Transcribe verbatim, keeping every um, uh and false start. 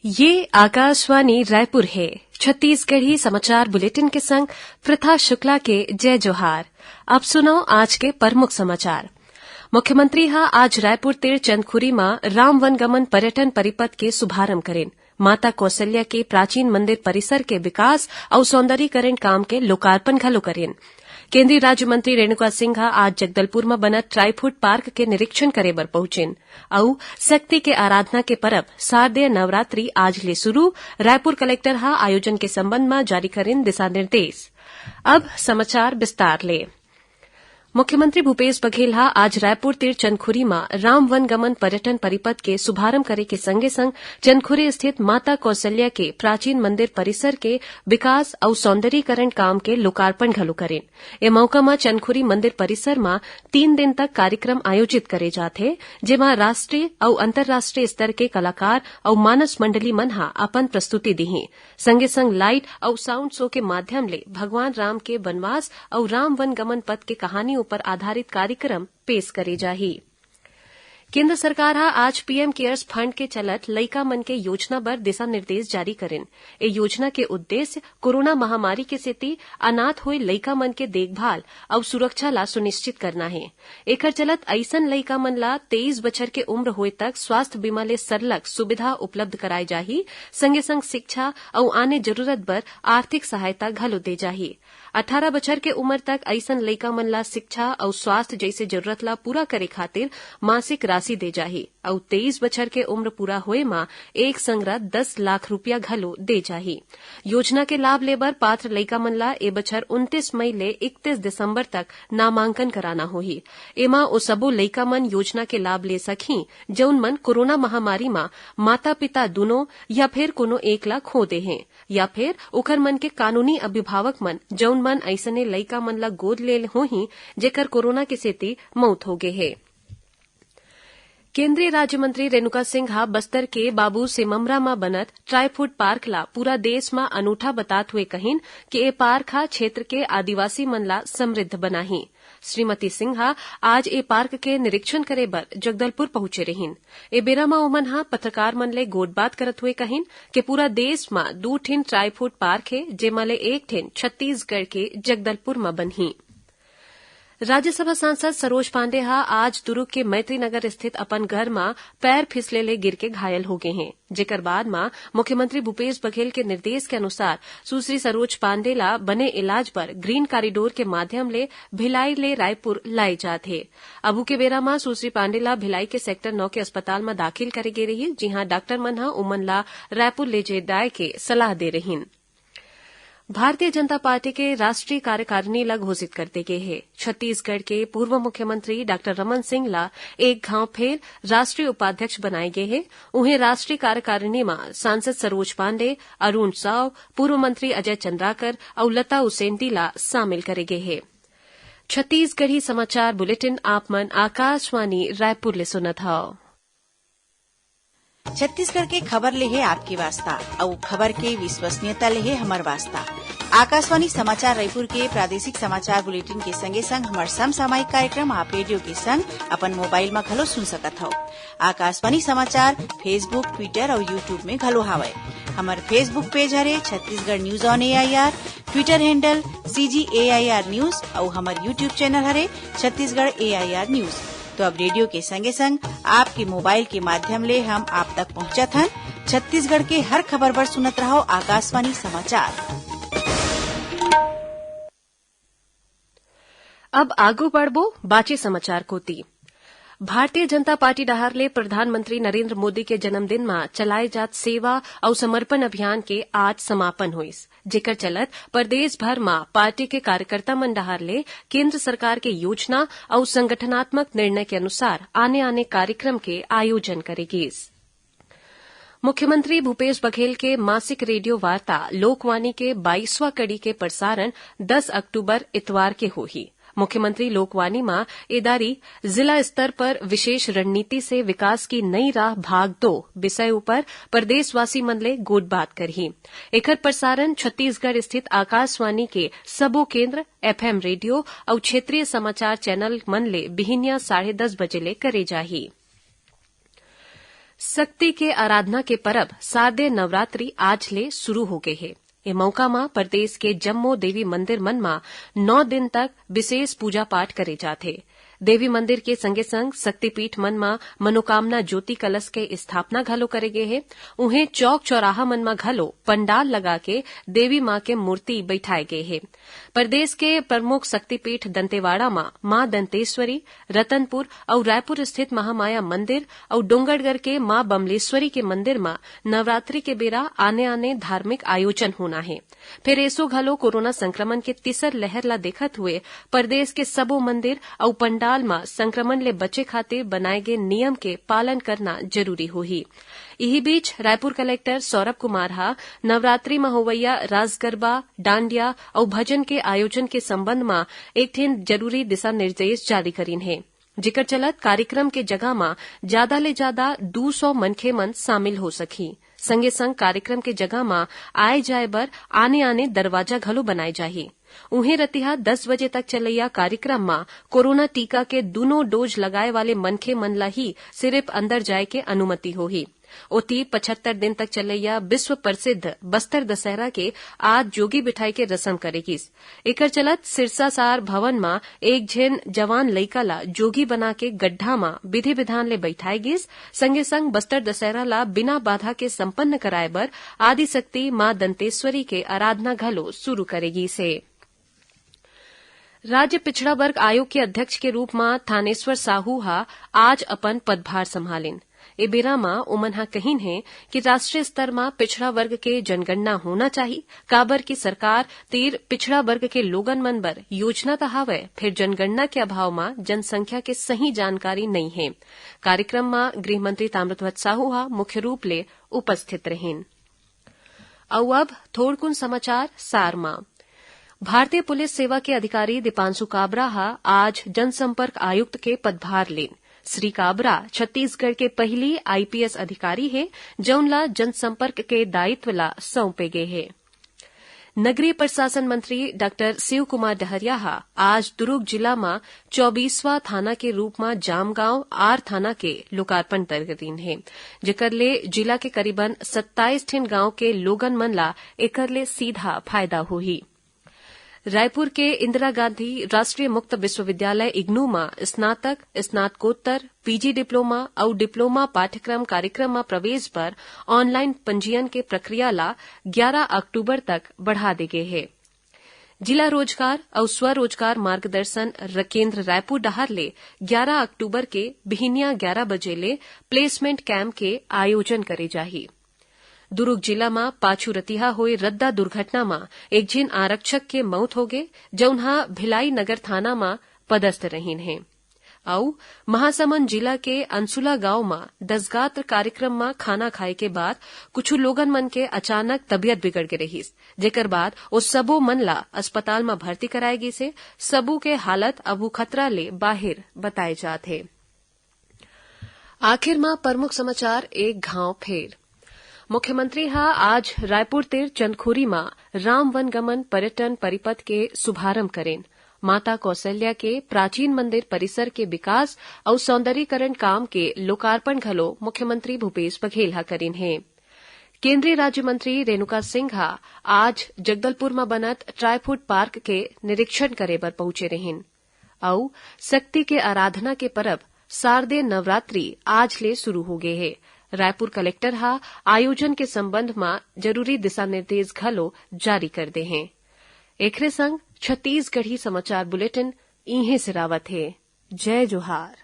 ये आकाशवाणी रायपुर हे। छत्तीसगढ़ी समाचार बुलेटिन के संग प्रथा शुक्ला के जय जोहार। अब सुनव आज के प्रमुख समाचार। मुख्यमंत्री ह आज रायपुर तीर चंदखुरी म राम वनगमन पर्यटन परिपथ के शुभारंभ करिन। माता कौशल्या के प्राचीन मंदिर परिसर के विकास अउ सौंदर्यीकरण काम के लोकार्पण घलो करिन। केंद्रीय राज्य मंत्री रेणुका सिंह ह आज जगदलपुर म बनत ट्राई फूड पार्क के निरीक्षण करे बर पहुंचिन अउ शक्ति के आराधना के परब शारदीय नवरात्रि आज ले शुरू, रायपुर कलेक्टर ह आयोजन के संबंध म जारी करिन दिशा निर्देश। अब समाचार विस्तार ले। मुख्यमंत्री भूपेश बघेल ह आज रायपुर तीर चंदखुरी म राम वनगमन पर्यटन परिपथ के शुभारंभ करे के संगे संग चंदखुरी स्थित माता कौशल्या के प्राचीन मंदिर परिसर के विकास अउ सौंदर्यीकरण काम के लोकार्पण घलो करिन। ए मौका म चंदखुरी मंदिर परिसर म तीन दिन तक कार्यक्रम आयोजित करे जाथे, जेमा राष्ट्रीय अउ अंतर्राष्ट्रीय स्तर के कलाकार अउ मानस मंडली मन ह अपन प्रस्तुति दिही। संगे संग लाइट अउ साउंड शो के माध्यम ले भगवान राम के वनवास अउ राम वनगमन पथ के कहानी ऊपर आधारित कार्यक्रम पेश करे जाही। केंद्र सरकार ह आज पीएम केयर्स फंड के चलत लइका मन के योजना बर दिशा निर्देश जारी करिन। ए योजना के उद्देश्य कोरोना महामारी के सेती अनाथ होए लइका मन के देखभाल अउ सुरक्षा ला सुनिश्चित करना हे। एखर चलत अइसन लइका मन ला तेईस बछर के उम्र होए तक स्वास्थ्य बीमा ले सरलग सुविधा उपलब्ध कराए जाही, संगे संग शिक्षा अउ आने जरूरत बर आर्थिक सहायता घलो दे जाही। अठारह बछर के उम्र तक अइसन लइका मन ला शिक्षा अउ स्वास्थ्य जइसे जरूरत ला पूरा करे खातिर मासिक राशि दे जाही अउ तेईस बछर के उम्र पूरा होए म एक संग दस लाख रुपया घलो दे जाही। योजना के लाभ ले बर पात्र लइका मन ला ए बछर उनतीस मई ले इकतीस दिसंबर तक नामांकन कराना होही। एमा ओ सबो लइका मन योजना के लाभ ले सकही, जउन मन कोरोना महामारी म माता-पिता दूनों या फेर कोनो एक ला खो दे हें, या फेर ओखर मन के कानूनी अभिभावक मन, जउन मन अइसने लइका मन ला गोद ले होही, जेकर कोरोना के सेती मउत हो गे हे। केंद्रीय राज्य मंत्री रेणुका सिंह ह बस्तर के बाबू सेममरा म बनत ट्राई फूड पार्क ला पूरा देश म अनूठा बतात हुए कहिन कि ए पार्क ह क्षेत्र के आदिवासी मन ला समृद्ध बनाही। श्रीमती सिंह ह आज ए पार्क के निरीक्षण करे बर जगदलपुर पहुंचे रहिन। ए बेरा म ओमन ह पत्रकार मन ले गोठबात करत हुए कहिन कि पूरा देश म दू ठिन ट्राई फूड पार्क हे, जेमा ले एक ठिन छत्तीसगढ़ के जगदलपुर म बनही। राज्यसभा सांसद सरोज पांडे ह आज दुर्ग के मैत्री नगर स्थित अपन घर म पैर फिसले ले गिर के घायल हो गे हें, जेकर बाद म मुख्यमंत्री भूपेश बघेल के निर्देश के अनुसार सुश्री सरोज पांडे ला बने इलाज बर ग्रीन कॉरिडोर के माध्यम ले भिलाई ले रायपुर लाए जात हे। अबू के बेरा म सुश्री पांडे ला भिलाई के सेक्टर नौ के अस्पताल म दाखिल करे गे रहिस, जिहां डॉक्टर मन ह उमन ला रायपुर ले जे जाए के सलाह दे रहिन। भारतीय जनता पार्टी के राष्ट्रीय कार्यकारिणी ला घोषित कर दे गे हे। छत्तीसगढ़ के पूर्व मुख्यमंत्री डॉक्टर रमन सिंह ला एक घांव फेर राष्ट्रीय उपाध्यक्ष बनाए गे हे। उहें, राष्ट्रीय कार्यकारिणी म सांसद सरोज पांडे, अरुण साव, पूर्व मंत्री अजय चंद्राकर अउ लता उसेंडी ला शामिल करे गे हे। छत्तीसगढ़ी समाचार बुलेटिन आप मन आकाशवाणी रायपुर ले सुनत हव। छत्तीसगढ़ के खबर ले हे आपके वास्ता, अउ खबर के विश्वसनीयता ले हे हमर वास्ता। आकाशवाणी समाचार रायपुर के प्रादेशिक समाचार बुलेटिन के संगे संग हमर समसामयिक कार्यक्रम आप रेडियो के संग अपन मोबाइल म घलो सुन सकत हव। आकाशवाणी समाचार Facebook, Twitter अउ YouTube में घलो हावय। हमर Facebook पेज हरे Chhattisgarh news on AIR, Twitter handle CG AIR news अउ हमर YouTube चैनल हरे छत्तीसगढ़ एआईआर न्यूज। तो अब रेडियो के संगे संग आपके मोबाइल के माध्यम ले हम आप तक पहुंचत हन छत्तीसगढ़ के हर खबर बर सुनत रहव आकाशवाणी समाचार। अब आगू बढ़बो बाचे समाचार कोति। भारतीय जनता पार्टी डहार ले प्रधानमंत्री नरेंद्र मोदी के जन्मदिन म चलाए जात सेवा अउ समर्पण अभियान के आज समापन होइस, जेकर चलत प्रदेश भर म पार्टी के कार्यकर्ता मन डहार ले केंद्र सरकार के योजना अउ संगठनात्मक निर्णय के अनुसार आने-आने कार्यक्रम के आयोजन करे गीस। मुख्यमंत्री भूपेश बघेल के मासिक रेडियो वार्ता लोकवाणी के बाईसवाँ कड़ी के प्रसारण दस अक्टूबर इतवार के होही। मुख्यमंत्री लोकवाणी म ए दारी जिला स्तर पर विशेष रणनीति से विकास की नई राह भाग दो विषय ऊपर प्रदेशवासी मन ले गोठबात करही। एखर प्रसारण छत्तीसगढ़ स्थित आकाशवाणी के सबो केंद्र, एफएम रेडियो अउ क्षेत्रीय समाचार चैनल मन ले बिहिनिया साढ़े दस बजे ले करे जाही। शक्ति के आराधना के परब शारदेय नवरात्रि आज ले शुरू हो गे हे। ए मौका म प्रदेश के जम्मो देवी मंदिर मन म नौ दिन तक विशेष पूजा पाठ करे जाथे। देवी मंदिर के संगे संग शक्तिपीठ मन म मनोकामना ज्योति कलश के स्थापना घलो करे गे हे। उहें, चौक चौराहा मन म घलो पंडाल लगा के देवी मां के मूर्ति बइठाए गे हे। प्रदेश के प्रमुख शक्तिपीठ दंतेवाड़ा म मां दंतेश्वरी, रतनपुर अउ रायपुर स्थित महामाया मंदिर अउ डोंगरगढ़ के मां बमलेश्वरी के मंदिर म नवरात्रि के बेरा आने-आने धार्मिक आयोजन होना हे। फेर एसो घलो कोरोना संक्रमण के तीसर लहर ला देखत हुए प्रदेश के सबो मंदिर अउ पंडाल म संक्रमण ले बचे खातिर बनाए गे नियम के पालन करना जरूरी होही। इही बीच, रायपुर कलेक्टर सौरभ कुमार ह नवरात्रि म होवइया रास गरबा, डांडिया अउ भजन के आयोजन के संबंध म एक ठिन जरूरी दिशा निर्देश जारी करीन हे, जेकर चलत कार्यक्रम के जगह म जादा ले जादा दू सौ मनखे मन शामिल हो सकही। संगे संग कार्यक्रम के जगह म आए जाए बर आने-आने दरवाजा घलो बनाए जाही। उहें, रतिहा दस बजे तक चलइया कार्यक्रम म कोरोना टीका के दूनों डोज लगाए वाले मनखे मन ला ही सिरिफ अंदर जाए के अनुमति होही। ओती, पचहत्तर दिन तक चलइया विश्व प्रसिद्ध बस्तर दशहरा के आज जोगी बिठाई के रसम करे गिस। एकर चलत सिरसासार भवन म एक झिन जवान लइका ला जोगी बना के गड्ढा म विधि विधान ले बइठाए गिस। संगे संग बस्तर दशहरा ला बिना बाधा के संपन्न कराए बर आदिशक्ति मां दंतेश्वरी के आराधना घलो शुरू करे गिस हे। राज्य पिछड़ा वर्ग आयोग के अध्यक्ष के रूप म थानेश्वर साहू ह आज अपन पदभार संभालिन। ए बेरा म ओमन ह कहिन हे कि राष्ट्रीय स्तर म पिछड़ा वर्ग के जनगणना होना चाही, काबर कि सरकार तीर पिछड़ा वर्ग के लोगन मन बर योजना त हावय, फेर जनगणना के अभाव म जनसंख्या के सही जानकारी नइ हे। कार्यक्रम म गृह मंत्री ताम्रध्वज साहू ह मुख्य रूप ले उपस्थित रहिन। अउ अब थोड़कुन समाचार सार म। भारतीय पुलिस सेवा के अधिकारी दीपांशु काबरा ह आज जनसंपर्क आयुक्त के पदभार लीन। श्री काबरा छत्तीसगढ़ के पहिली आईपीएस अधिकारी हे, जउन ला जनसंपर्क के दायित्व ला सौंपे गे हे। नगरीय प्रशासन मंत्री डॉक्टर शिव कुमार डहरिया ह आज दुरूग जिला म चौबीसवां थाना के रूप म जामगांव आर थाना के लोकार्पण करीन हे, जेकर ले जिला के करीबन सत्ताईस ठिन गांव के लोगन मन ला एकर ले सीधा फायदा होही। रायपुर के इंदिरा गांधी राष्ट्रीय मुक्त विश्वविद्यालय, इग्नू म स्नातक, स्नातकोत्तर, पीजी डिप्लोमा अउ डिप्लोमा पाठ्यक्रम कार्यक्रम म प्रवेश बर ऑनलाइन पंजीयन के प्रक्रिया ला ग्यारा अक्टूबर तक बढ़ा दे गे हे। जिला रोजगार अउ स्वरोजगार मार्गदर्शन र-, केंद्र रायपुर डहार ले ग्यारा अक्टूबर के बिहिनिया ग्यारा बजे ले प्लेसमेंट कैंप के आयोजन करे जाही। दुरूग जिला म पाछू रतिहा होए रद्दा दुर्घटना म एक झिन आरक्षक के मउत होगे, जउन ह भिलाई नगर थाना म पदस्थ रहिन हे। अउ महासमुंद जिला के अंसुला गांव म दसगात्र कार्यक्रम म खाना खाए के बाद कुछु लोगन मन के अचानक तबियत बिगड़ गे रहिस, जेकर बाद ओ सबो मन ला अस्पताल म भर्ती कराए गिस हे। सबो के हालत अभू खतरा ले बाहिर बताए जात हे। आखिर म प्रमुख समाचार एक घांव फेर। मुख्यमंत्री ह आज रायपुर तिर चंदखुरी म राम वन गमन पर्यटन परिपथ के शुभारंभ करेन। माता कौशल्या के प्राचीन मंदिर परिसर के विकास अउ सौंदर्यीकरण काम के लोकार्पण घलो मुख्यमंत्री भूपेश बघेल ह करिन हे। केंद्रीय राज्य मंत्री रेणुका सिंह ह आज जगदलपुर म बनत ट्राईफूड पार्क के निरीक्षण करे बर पहुंचे रहिन। अउ शक्ति के आराधना के परब शारदेय नवरात्रि आज ले शुरू हो गे हे। रायपुर कलेक्टर ह आयोजन के संबंध म जरूरी दिशा निर्देश घलो जारी कर दे हे। एखरे संग छत्तीसगढ़ी समाचार बुलेटिन इहें सिरावत हे। जय जोहार।